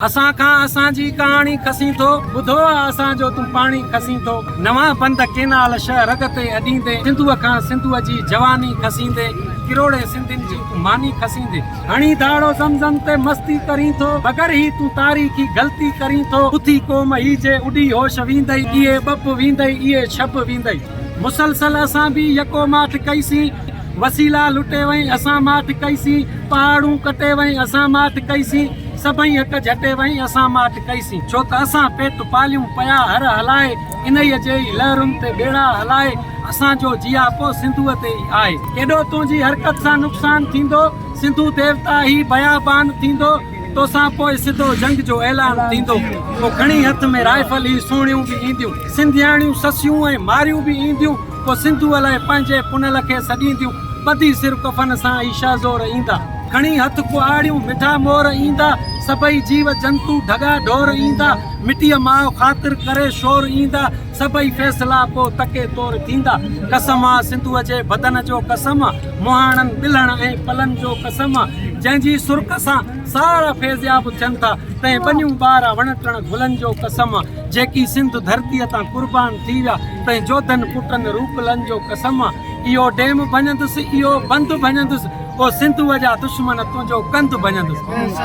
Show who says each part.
Speaker 1: اسان کان اسان جي ڪهاڻي کسين ٿو، ٻڌو آ اسان جو تون پاڻي کسين ٿو. نوان بند ڪينال شهه رڳ تي اڏيندي، سنڌوء کان سنڌوء جي جواني کسيندي، ڪروڙين سنڌين جي تون ماني کسيندي. هڻي ڌاڙو زمزم تي مستي ڪرين ٿو، مگر هي تون تاريخي غلطي ڪرين ٿو. اٿي قوم هي جي اڏي هوش ويندئي، اهي ٻب ويندئي اهي ڇب ويندئي. مسلسل اسان به يڪو ماٺ ڪئي سين، وسيلا لٽي وئين اسان ماٺ ڪئي سين، پهاڙون ڪٽي وئين اسان ماٺ ڪئي سين. سڀئي حق جهٽي وئين اسان ماٺ ڪئي سين ڇو ته اسان پيٽ پاليون پيا هر هلائي انهيء جي ئي لهرن تي ٻيڙا هلائي اسان جو جياپو سنڌوء تي ئي آهي. ڪيڏو تنهنجي حرڪت سان نقصان ٿيندو سنڌو ديوتا هي بيابان ٿيندو توسان پوء سڌو جنگ جو اعلان ٿيندو پوء کڻي هٿ ۾ رائفل هي سهڻيون به اينديون سنڌياڻيون سسيون ۽ ماريون به اينديون پوء سنڌوء لاء پنهنجي پنهل کي سڏينديون، ٻڌي سر ڪفن سان اي شهزور ايندا. کڻي هٿ ڪهاڙيون مٺا مور ايندا، سڀئي جيو جنتو ڍڳا ڍور ايندا. مٽيء ماء خاطر ڪري شور ايندا، سڀئي فيصلا پوء تڪي طور ٿيندا. قسم آ سنڌوء جي بدن جو قسم آ، مهاڻن، ٻلهڻ ۽ پلن جو قسم آ، جنهن جي سرڪ سان سارا فيضياب ٿين ٿا، تنهن ٻنيون ٻارا وڻ ٽڻ گلن جو قسم آ، جيڪي سنڌ ڌرتيء تان قربان ٿي ويا، تنهن جوڌن پٽن روپلن جو قسم آ، اهو ڊيم ڀڃندس، اهو بند ڀڃندس، او سنڌوء جا دشمن تنهنجو ڪنڌ ڀڃندس.